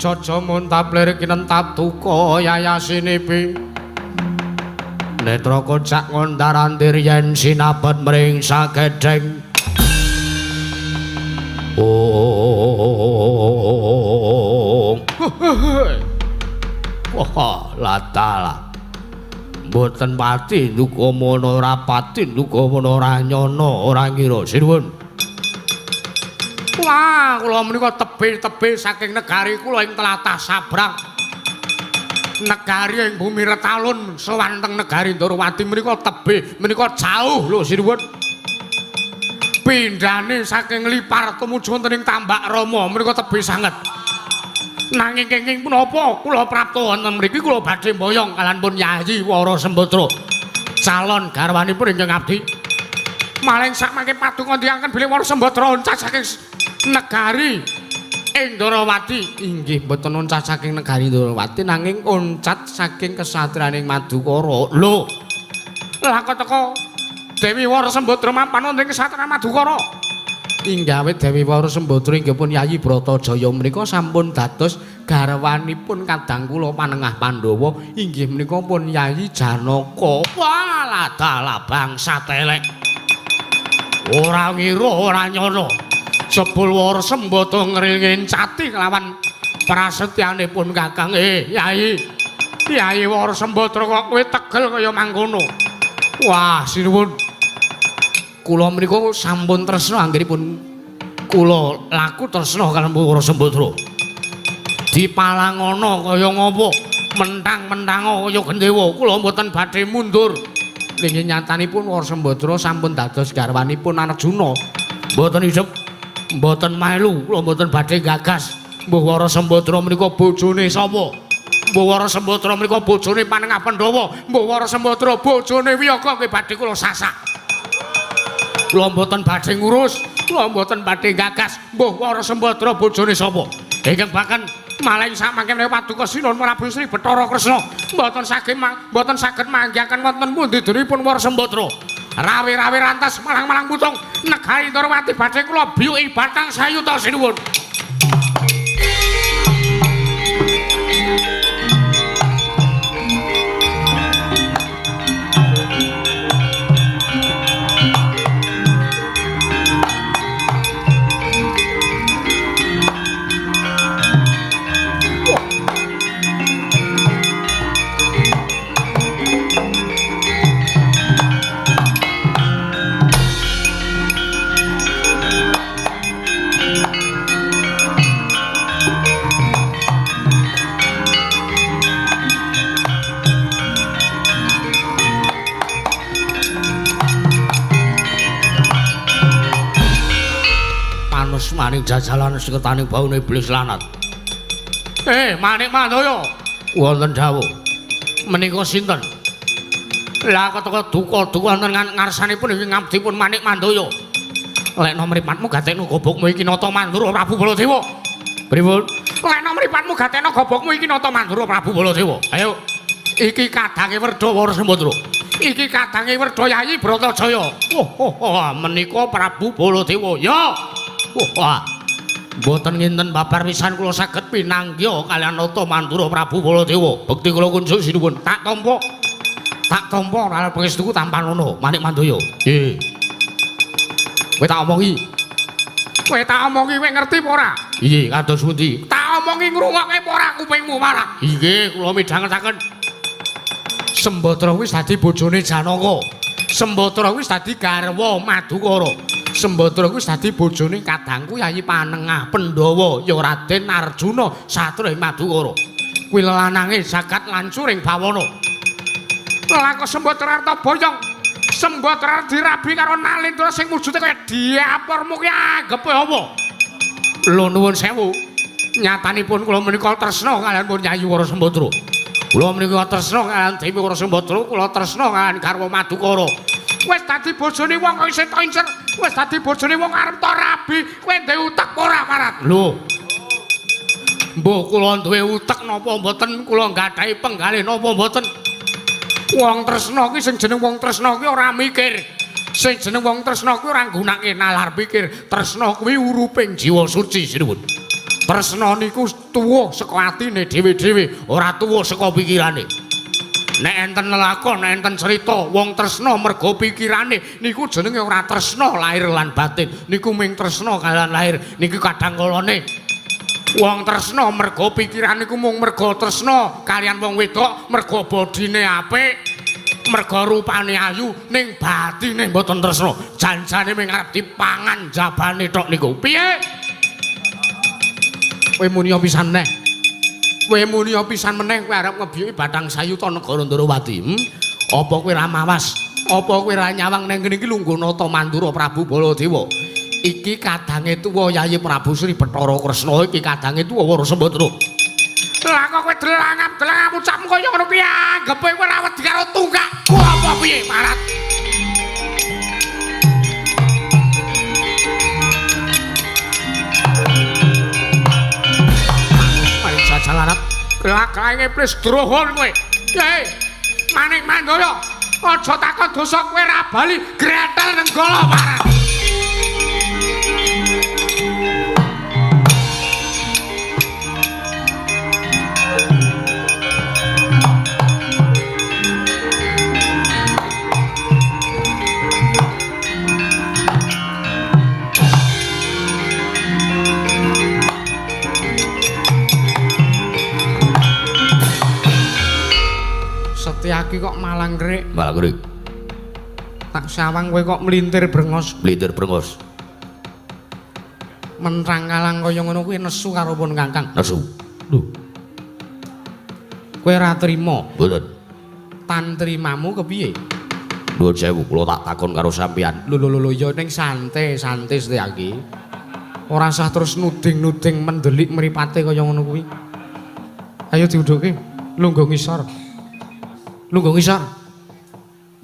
Jaja muntaplir kinentap duka yayasinipi. Netra kocak ngondarandir yen sinabet mring sakedheng. Oh. Wah, ladalah. Mboten pati duka mono ora pati duka mono ora nyono ora ngira. Sinuwun. Wah, kula menika tebih-tebih saking negari kula ing tlatah Sabrang. Negari ing bumi Retalun sowan teng negari Ndorowati menika tebih menika jauh lho sinuwun. Pindhane saking Lipar tumuju wonten ing Tambak Rama menika tebih sanget. Nanging kenging punapa kula prapta wonten mriki kula badhe mboyong kaliyan pun Yayi Wara Sembadra. Calon garwanipun ingkang abdi. Maling sakmangke paduka ndiangaken bilih Wara Sembadra oncat saking negari Indrawati. Inggih mboten oncat saking negari Indrawati nanging oncat saking kesatriyaning Madukara. Lho. Lah kok teko Dewi Wara Sembadra mapan wonten ing kesatriyan Madukara. Inggih awit Dewi Wara Sembadra inggih pun Yayi Bratajaya menika sampun dados garwanipun kadang kula Panengah Pandhawa inggih menika pun Yayi Janaka. Walah dalah bangsa telek. Ora ngira ora nyono. Jebul Wara Sembadra ngringin cati kelawan prasetyanipun Kakang. Yayi. Yayi Wara Sembadra kok kowe tegel kaya mangkono. Wah, sinuwun. Kula menika sampun tresna anggenipun kula laku tresna kaliyan Wara Sembadra. Dipalangana kaya ngapa? Mentang-mentang kaya gendewa, kula mboten badhe mundur. Nggih nyatanipun Wara Sembadra sampun dados garwanipun Arjuna. Mboten idep, mboten melu, kula mboten badhe gagas. Mbuh Wara Sembadra menika bojone sapa? Mbuh Wara Sembadra menika bojone Panengah Pandhawa, mbuh Wara Sembadra bojone Wiyaga nggih badhe kula sasak. Kula mboten badhe ngurus, kula mboten badhe gagas. Mbuh Wara Sembadra bojone sapa? Ingkang bahkan maling samangke menika paduka Sinuhun Prabu Sri Bathara Kresna mboten saged mboten saged manggihaken wonten pundi denipun Wara Sembadra. Rawe-rawe rantas malang-malang putung negari Ndrawati badhe kula biyuki batang sayuta sinuwun. Maning jajalan seketaning baune iblis lanat. Manik Mandaya. Wonten dawuh. Menika sinten? Lah keteka duka-duka wonten ngarsanipun ing ngabdipun Manik Mandaya. Lekno mripatmu gatekno gobokmu iki Nata Mandura Prabu Baladewa. Pripun? Lekno mripatmu gatekno gobokmu iki Nata Mandura Prabu Baladewa. Ayo. Iki kadange Werda Wara Sembadra. Iki kadange Werda Yayi Bratajaya. Oh, menika Prabu Baladewa. Ya. Wah, mboten nginten babar pisan kula saged pinanggih kaliyan Nata Mandura Prabu Baladewa. Bekti kula kunjuk sinuwun. Tak tampa. Tak tampa ora pangestuku tampanono Manik Mandaya. Nggih. Kowe tak omongi. Kowe tak omongi kowe ngerti apa ora? Nggih, kados pundi? Tak omongi ngrungokke apa ora kupingmu malah. Nggih, kula midhangetaken. Sembadra wis dadi bojone Janaka. Sembadra wis dadi garwa Madukara. Sembadra kuwi dadi bojone kadangku Yayi Panengah Pandhawa ya Raden Arjuna satria ing Madukara. Kuwi lelanange jagat lancuring bawana. Lah kok Sembadra arta boyong. Sembadra dirabi karo Nalendra sing wujude kaya diapormu ki anggepe apa? Lho nuwun sewu. Nyatanipun kula menika tresna kaliyan pun Yayi Wara Sembadra. Kula menika tresna kaliyan Dewi Wara Sembadra, kula tresna kaliyan garwa Madukara. Wis dadi bojone wong kok isih tok incer. Wis dadi bojone wong arep tok rabi, kowe duwe utek ora Marat? Lho. Mbuh kula duwe utek napa mboten, kula nggadahi penggalih napa mboten. Wong tresna kuwi sing jeneng wong tresna kuwi ora mikir. Sing jeneng wong tresna kuwi ora nggunakake nalar pikir. Tresna kuwi uruping jiwa suci sinuwun. Tresna niku tuwuh saka atine dhewe-dhewe, ora tuwuh saka pikirane. Nek enten lelakon, nek enten cerita wong tresna mergo pikirane niku jenenge ora tresna lahir lan batin. Niku ming tresna kaliyan lahir. Niki kadang kalane wong tresna mergo pikiran niku mung mergo tresna kaliyan wong wedok, mergo bodine apik, mergo rupane ayu, ning batine mboten tresna. Janjane ming arep dipangan jabane tok niku. Piye? Kowe muni pisan neh. Kowe muni pisan meneh kowe arep ngebiyuki Bathang Sayuta negara Ndrawati. Apa kowe ora mawas? Apa kowe ora nyawang nang kene iki lungguh Nata Mandura Prabu Baladewa? Iki kadange tuwa Yayi Prabu Sri Bathara Kresna, iki kadange tuwa Wara Sembadra. Lah kok kowe delangap-delangap ucapmu kaya ngono kuwi anggepe kowe ora wedi karo tunggakku apa piye, Marat? Maring jajalarat kelak-kelake iblis drohon kowe. Hei, Manik Mandaya, aja takon dosa kowe ora bali gretel nenggala, Marat. Setyaki kok malang ngrik.
Malang ngrik.
Tak sawang kowe kok mlintir brengos.
Mlintir brengos.
Mentrang kalang kaya ngono kuwi nesu karo pun Kakang.
Nesu.
Lho. Kowe ora trima?
Mboten.
Tantrimamu kepiye?
Nuwun sewu, kula tak takon karo sampeyan.
Lho lho lho ya ning santai, santai Setyaki. Ora usah terus nuding-nuding mendelik mripate kaya ngono kuwi. Ayo diudhuke, lungguh ngisor. Lungguh ngisor.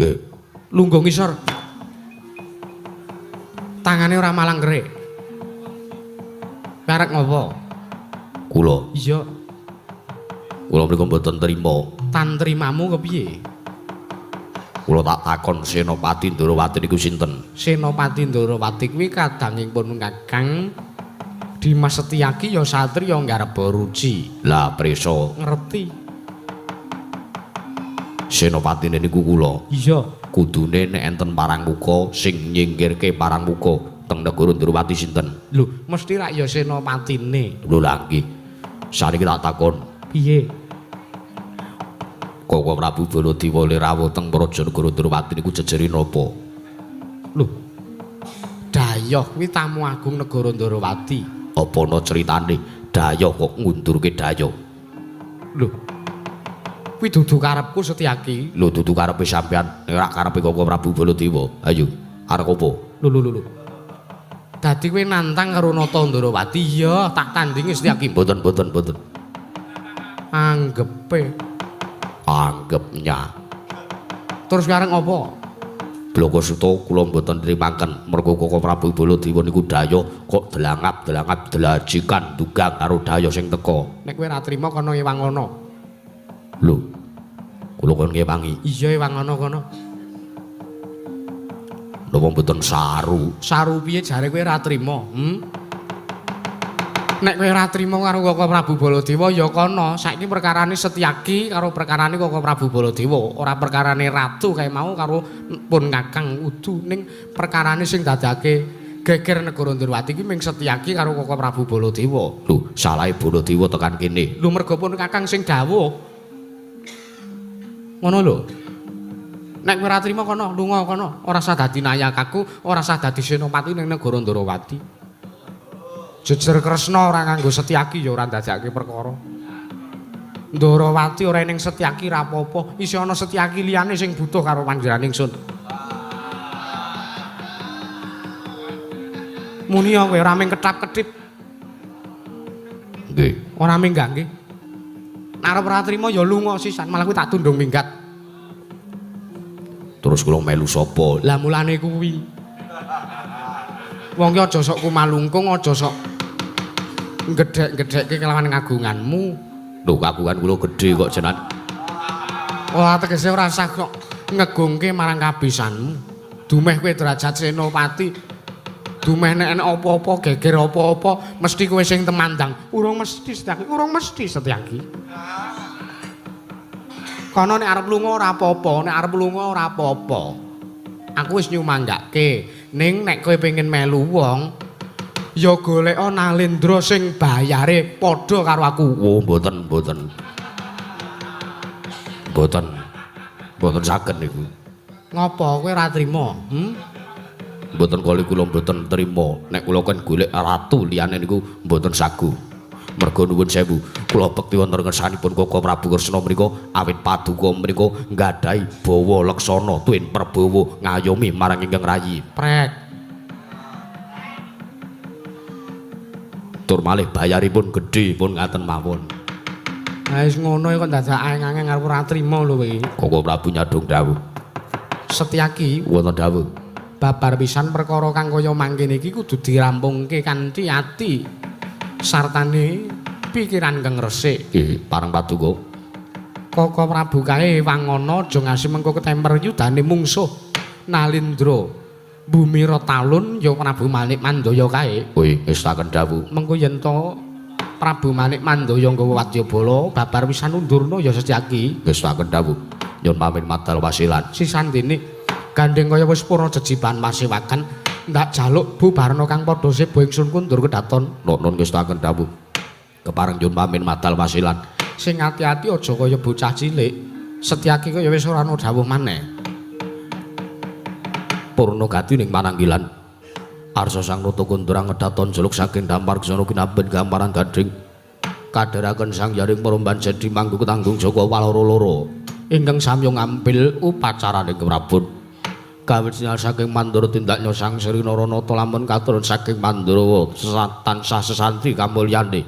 Nggih.
Lungguh ngisor. Tangane ora malang kerik. Karek ngopo?
Kula.
Iya.
Kula mriku mboten trima.
Tantrimamu kepiye?
Kula tak takon Senopati Ndorowati niku sinten?
Senopati Ndorowati kuwi kadanging pun Kakang Dimas Setyaki ya satriya nggarba ruci.
Lah prisa
ngerti.
Senopatine niku kula.
Iya.
Kudune nek enten Parangmuka sing nyingkirke Parangmuka teng negara Ndorowati sinten?
Lho, mesti rak ya senopatine.
Lho lha nggih. Saniki tak takon.
Piye?
Koko Prabu Baladewa le rawuh teng Praja Negara Ndorowati niku jejere napa?
Lho. Dayoh kuwi tamu agung negara Ndorowati.
Apa ana critane dayoh kok ngundurke dayoh?
Lho. Kuwi dudu karepku Setyaki.
Lho dudu karepe sampean, nek ora karepe Koko Prabu Baladewa. Ayo, arep apa?
Lho lho lho. Dadi kowe nantang karo Nata Ndorowati? Iya, tak tandingi Setyaki.
Mboten, mboten, mboten.
Anggepe.
Anggepnya.
Terus kareng apa?
Blaka Suta kula mboten nrimaken mergo Koko Prabu Baladewa niku dayoh kok delangap-delangap delajikan dugang karo dayoh sing teka.
Nek kowe ora trima kono ewangono.
Lho. Kula kon ngewangi.
Iya ewangono kono.
Napa mboten saru?
Saru piye jare kowe ora trima? Nek kowe ora trima karo Koko Prabu Baladewa ya kono. Saiki perkarane Setyaki karo perkarane Koko Prabu Baladewa, ora perkarane ratu kae mau karo pun Kakang udu, ning perkarane sing dadake geger negara Ndorowati iki ming Setyaki karo Koko Prabu Baladewa.
Lho, salahe Baladewa tekan kene.
Lho mergo pun Kakang sing dawuh. Ngono lho. Nek kowe ora trima kono, lunga kono, ora usah dadi nayakaku, ora usah dadi senopati ning negara Ndorowati. Jejer Kresna ora nganggo Setyaki ya ora ndadekake perkara. Ndorowati ora ning Setyaki ra apa-apa, isih ana Setyaki liyane sing butuh karo panjenengan ingsun. Muni kowe ora mung ketap-ketip.
Nggih.
Ora mung nggih. Nek arep ora trima ya lunga sisan, malah kuwi tak tundung minggat.
Terus kula melu sapa?
Lah mulane kuwi. Wong ki aja sok kumalungkung, aja sok gedhek-gedhekke kelawan kagunganmu.
Lho kagungan kula gedhe kok jenengan.
Ora tegese ora usah kok ngegungke marang kabisanmu. Dumeh kowe derajat senopati. Dumeh nek enek apa-apa, geger apa-apa, mesti kowe sing temandang. Urung mesti Setyaki, urung mesti Setyaki. Kono nek arep lunga ora apa-apa, nek arep lunga ora apa-apa. Aku wis nyumanggake. Ning nek kowe pengen melu wong, ya goleka Nalendra sing bayare padha karo aku.
Oh, mboten, mboten. Mboten. Mboten saged niku.
Ngopo kowe ora trima?
Mboten kali kula mboten trima. Nek kula kon golek ratu liyane niku mboten sagu. Merga nuwun sewu, kula bekti wonten ngersanipun Koko Prabu Kresna menika awit paduka menika nggadahi bawa leksana tuwin perbawa ngayomi marang ingkang rayi.
Prek.
Tur malih bayaripun gedhe pun ngaten mawon.
Ha wis ngono kok dadak angeng arep ora trima lho kowe.
Koko Prabu nyadong dawuh.
Setyaki
wonten dawuh.
Babar pisan perkara kang kaya mangkene iki kudu dirampungke kanthi ati sartane pikiran kang resik.
Nggih, pareng paduka.
Koko Prabu kae wangana aja ngasi mengko ketemper yudane mungsuh Nalindra. Bumira talun ya Prabu Manik Mandaya kae.
Kuwi ngestaken dawuh.
Mengko yen to Prabu Manik Mandaya nggawa wadyabala babar pisan undurna ya Setyaki.
Ngestaken dawuh. Nyun pamit madal wasilan.
Sisandene gandeng kaya wis purna jejiban masewakan ndak jaluk bubarna kang padha seba ingsun kundur kedaton.
Nun ngestaken dawuh. Kepareng nyun pamit madal wasilan.
Sing ati-ati aja kaya bocah cilik. Setyaki kaya wis ora ana dawuh maneh.
Purna gati ning pananggilan. Arsa sang nata kundur ngedaton jeluk saking dampar ksana kinaben gamparan gading. Kadheraken sang yaring peromban jedi manggu ketanggung jaka waloro loro.
Ingkang samya ngambil upacaraning
Prabon. Kawit sinyal saking Mandura tindaknya sang Sri Naranata lamun katurun saking Mandura tansah sesanti kamulyane.